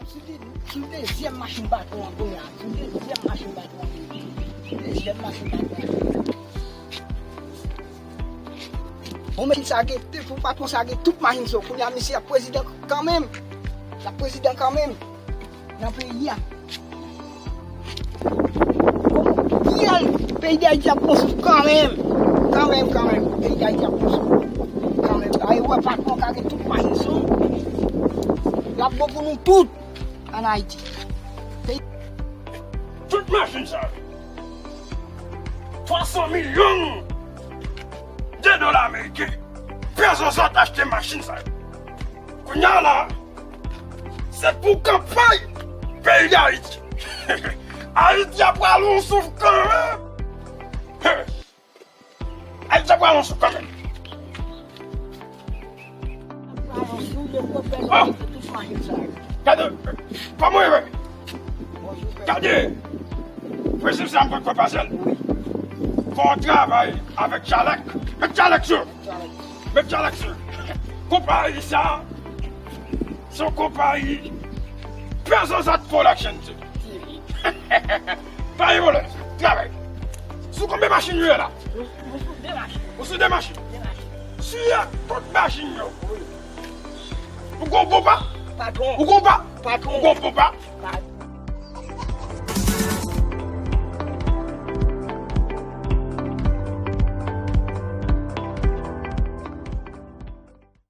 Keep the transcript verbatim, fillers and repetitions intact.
Sou de, sou dezyèm machin patwon an kounye a. Sou dezyèm machin patwon an. Sou dezyèm machin patwon an. Bon, men sa gen, te pou patwon sa gen tout machin sa yo. Kounye a, misye ap prezidan kanmenm. L ap prezidan kanmenm nan peyi a. Pyèl, peyi Dayiti ap pran souf kanmenm. Kanmenm, kanmenm. Peyi Dayiti ap pran souf kanmenm. Ay, wè, patwon ka gen tout machin sa yo. L ap bon pou nou tout ann Ayiti. Tout machin sa yo, twa san milyon de dola ameriken. Pèsonn sot achte machin sa yo. Kounye a la, se pou kanpay peyi Dayiti. Ayiti ap pran yon souf kanmenm. Ayiti ap pran yon souf kanmenm. Oh! Gade, kòman e vre? Gade, prensip sa m konn fè pase l. Fò w travay avèk tchalèk. Met tchalèk sou. Met tchalèk sou. Konpayi sa, se yon konpayi Pèsonn sot Production. Pa gen pwoblèm. Travay. Sou konbyen machin yo ye la? Ou sou de machin. Ou sou de machin. De machin. Si a tout machin yo. Ou gon bon pa? Patwon. Ou gon pa? Patwon. Ou gon bon pa? Patwon.